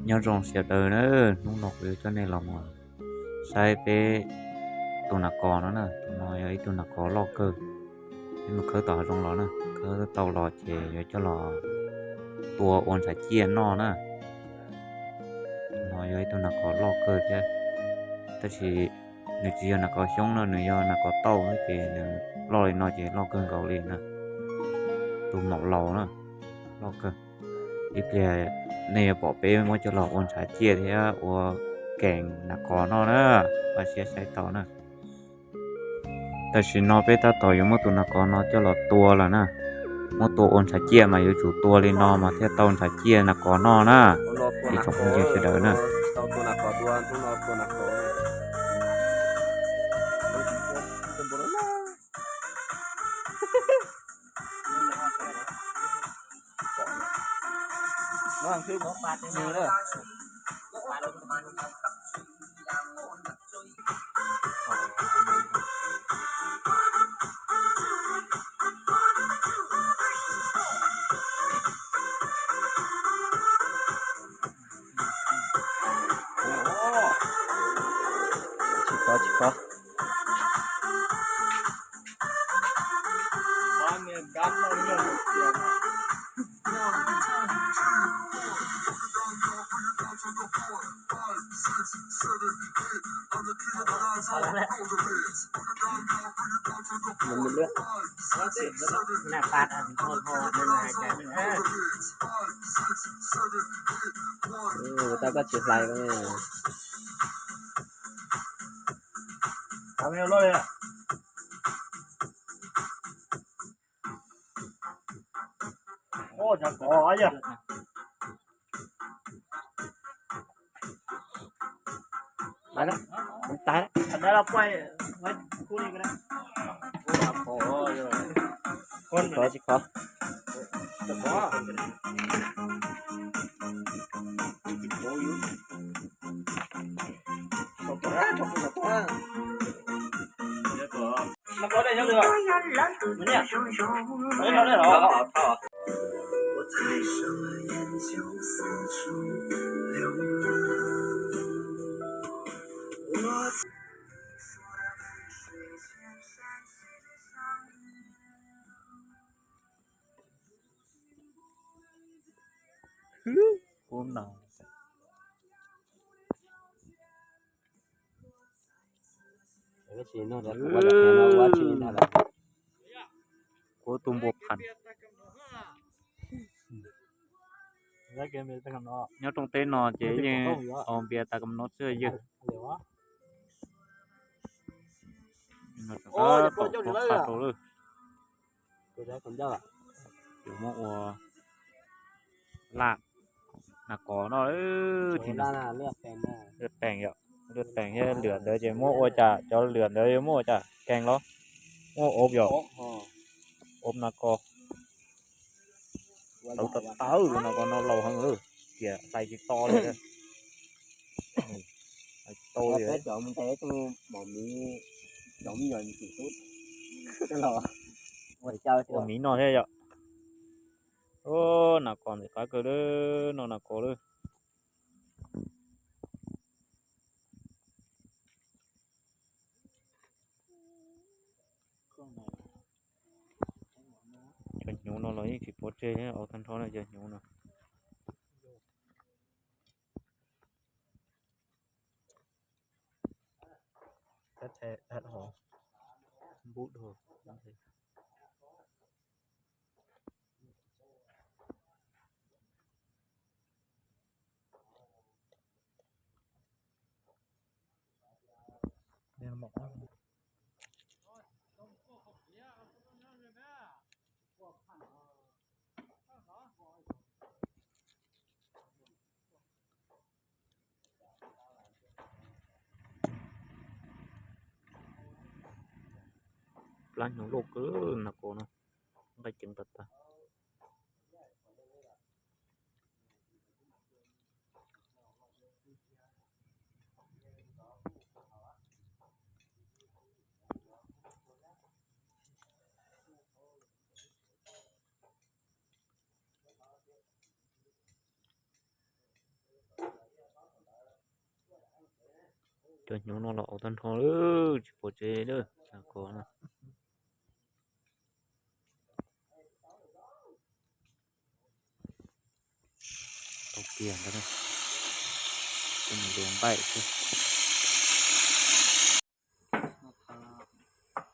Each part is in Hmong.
Nyob zoo sawv daws na, hnub no kuv yuav coj nej los mus saib peb tus nas kos no na. Tus no yog ib tug nas kos loj kawg. Peb mus khawb tom hav zoov los na, khawb tau los ces yuav coj los tua ua ntshav ciaj noj na. Tus no yog ib tug nas kos loj kawg thiab, tab sis nws tsis yog nas kos xyoob no, nws yog nas kos tauj, ces nws loj li no ces loj kawg nkaus li na. Tus maum laus na, loj kawg. Ib pliag nej yuav pom peb muab coj los ua ntshav ciaj thiab ua kees nas kos noj na, ua siab saib tau na. Tam sim no peb tab tom yuav muab tus nas kos no coj los tua lawm na. Muab tua ua ntshav ciaj mas yuav tsum tua li no mas thiaj tau ntshav ciaj nas kos noj na. Ib tsoom phooj ywg sawv daws na. Tsis kov, tsis kov. Tau koj tsis hlais. Tsis kov, tsis kov. Kuv no. Kuv tus npua phas. Nyob rooj teb no ces yeej haus npias tas kom no xwb yawg. Tom qab rau lawm. Yuav muab ua laj nas kos no. Lwj peem yom, lwj peem thiab lwam ntawd ces muab ua cas, cov lwam ntawd yuav muab ua cas, kees los muab ua ob yom, ob nas kos. Tawv tawv tawv, nas kos no laus heev lawm, tiam hlais tsis to li. Hlais tsis to li. Ua miv no thiab yom. Nas kos ntxim qab kawg lawm, no nas kos lawm. Cov hnyuv no los yeej tsis pov tseg, au tag nrho no cov hnyuv no. Plab hnyuv loj kawg, nas kos no nqaij ceev tas tas. Cov hnyuv no los ua tag nrho lawm, tsis pom tsev lawm, nas kos no. Tau kiag ntawd, mus yuav nqaij xwb.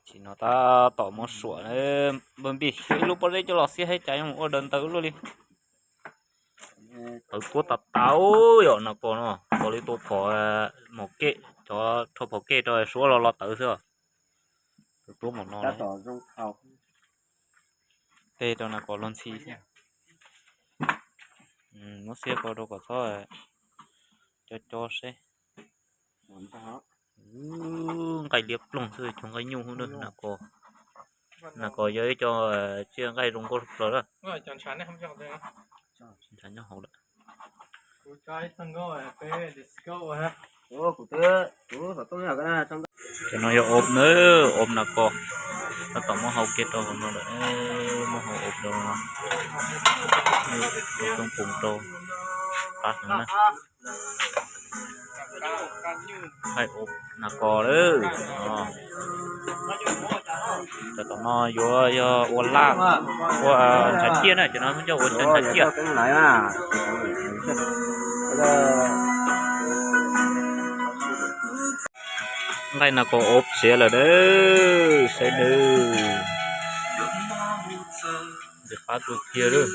Tsis no tab tom muab suam npawg npis ib lub pob zeb coj los xiab hab cas yeej ua daws ntawd luaj li. Tawv tuab tas tas yom, nas kos no, kos li tua phom mom kej, cov rho phom kej rau suab los los tawv xwb. Tawv tuab mom no. Tej rau nas kos luag ntxhi thiab. Muab xiab ko rau kom txhob co co seb. Nqaij liab ploog xwb, cov nqaij nyuj xwb na. Nas kos yog ib co tsiaj nqaij zoo nkauj plaws lawm. Ntshav nyob hauv lawm. Cov no yog ob na, ob nas kos. Tab tom muab hau kiag rau hauv no lawm, muab hau ob rau no. Ua xyoob poos rau qab heev na. Nqaij ob nas kos lawm. Cov tom no yuav yog ua laj, ua ntshav ciaj na, cov no muab coj ua xyaw ntshav ciaj. Nqaij nas kos ob siav lawm dawb, saib dawb. Ntxim qab kawg kiag lawm.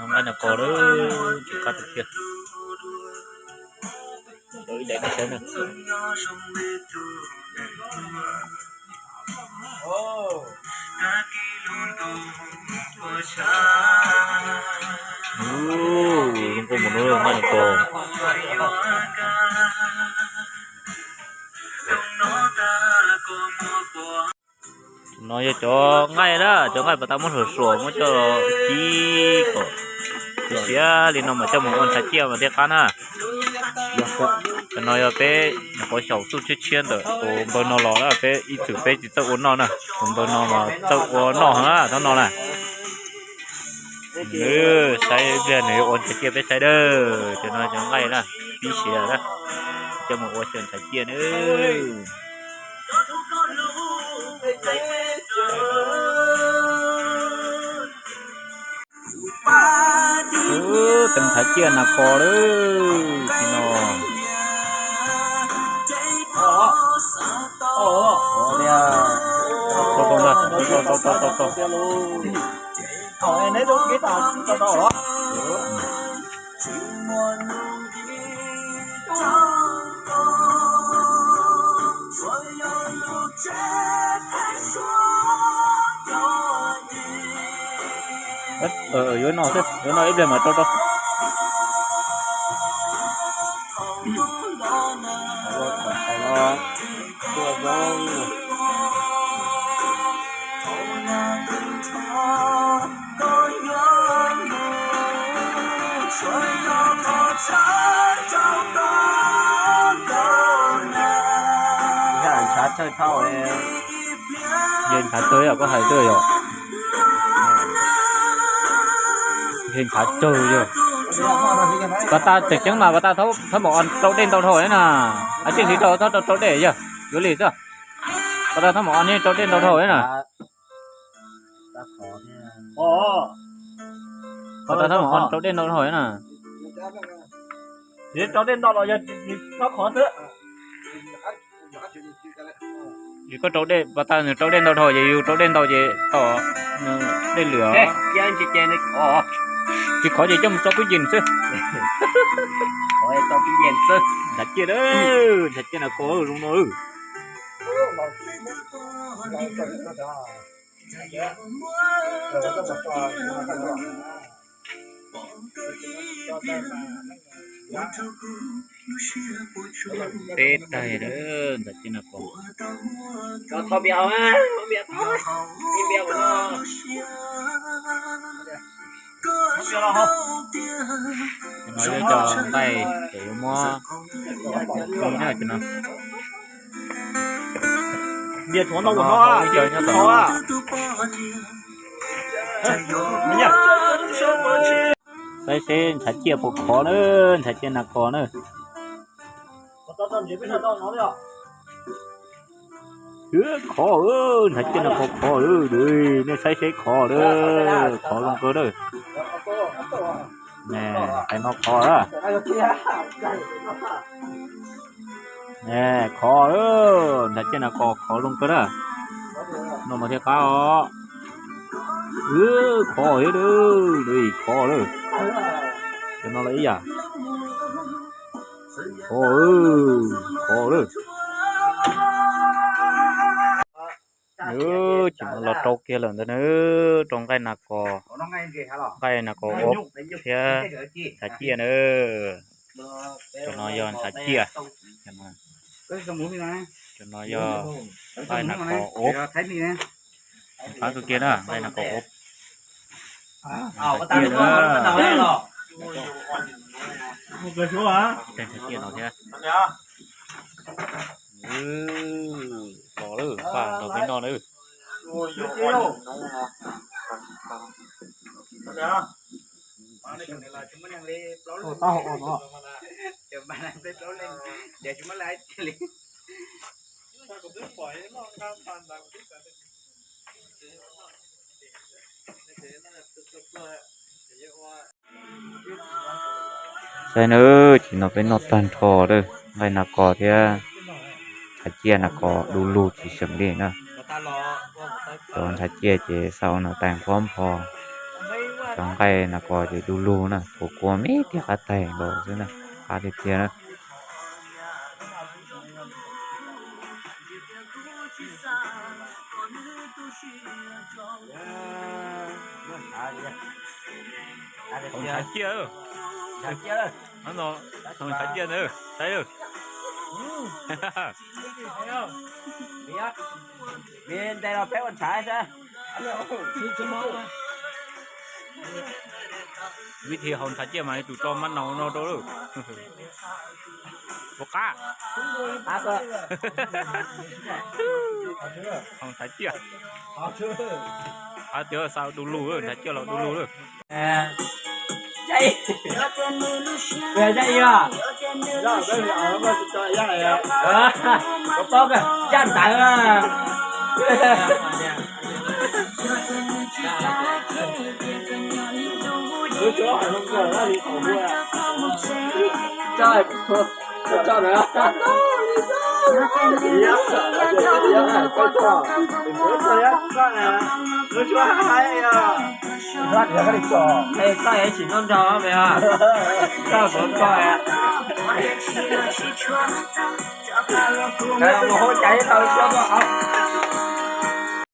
Nqaij nas kos lawm, ntxim qab tiag tiag. Ib daim nej saib na. Zoo nkauj mus no nqaij nas kos. No yog cov nqaij na, cov nqaij pas tas muab suam suam muab coj kib kom siav li no mas coj mus ua ntshav ciaj mas thiaj qab na. Cov no yog peb nyuam qhuav xyaum xuj tshiab tshiab ntawm tus npawg no los na, peb ib txwm peb tsis txawj ua noj na, tus npawg no mas txawj ua noj heev na, thaum no na. Nws saib ib pliag nws yuav ua ntshav ciaj peb saib dawb. Cov no cov nqaij na, pib siav na, coj mus ua xyaw ntshav ciaj na. Teev ntshav ciaj nas kos lawm tsis no. Tau tau ntag, tau tau tau tau tau. Yuav no xwb, yuav no ib pliag mas rau rau. Ntshav tsawg thauj, yog ntshav tsawg yog koj hais xwb yog. Yog ntshav tsawg yog. Pas tas tseem ceeb mas pas tas Thab Maum Os rau dej ntau dhau na. Hais tsis hlis rau txhob rau rau dej yog yuav li xwb. Pas tas Thab Maum Os nej rau dej ntau dhau na. Pas tas Thab Maum Os rau dej ntau dhau na. Rau dej ntau los yog txhob khov xwb. Yus koj rau dej, pas tas nws rau dej ntau dhau ces yus rau dej ntau ces tom nws dej lwm. Tsis khov ces coj mus tso tub yees xwb. Ntshav ciaj, ntshav ciaj nas kos zoo no. Peb taig lawm, ntshav ciaj nas kos. No yuav cov nqaij ces yuav muab no. Ib co nyob tom no. Saib seb ntshav ciaj puas khov na, ntshav ciaj nas kos na. Khov, ntshav ciaj nas kos khov, nej saib seb khov lawm, khov zoo kawg lawm. Qhov no khov lawm. Khov, ntshav ciaj nas kos khov zoo kawg lawm. Noj mas thiaj qab os. Khov, khov lawm. Cov no los ib yam. Khov, khov lawm. Ces los rau kiag lawm ntawd na, rau nqaij nas kos, nqaij nas kos ub thiab ntshav ciaj na. Cov no yog ntshav ciaj, cov no yog nqaij nas kos ub. Pab kawg kiag na, nqaij nas kos ub. Ntshav ciaj na. Ntshav ciaj no thiab. Los lawm, pab nrog peb noj na. Saib na, ces no peb noj tag nrho lawm, nqaij nas kos thiab ntshav ciaj nas kos du lug tsis seem li na. Cov ntshav ciaj ces xa ua nas taig nqhuab npho, cov nqaij nas kos ces du lug na, puas kua me tiag qab taig nkaus xwb na, qab tiag tiag na. Hauv ntshav ciaj, hauv ntshav ciaj ntawd, saib. Vim ntes los peb ua ntshav xwb. Vib thi hauv ntshav ciaj mas yuav tsum tso mab naus no rau lawm. Puas qab? Hauv ntshav ciaj. Qab tiag, xa du lug, ntshav ciaj los du lug lawm. Caj ntawd. Koj yuav tsis noj nrog me os. Koj puas koj? Mus hu cas ib tau tuaj koj hauv.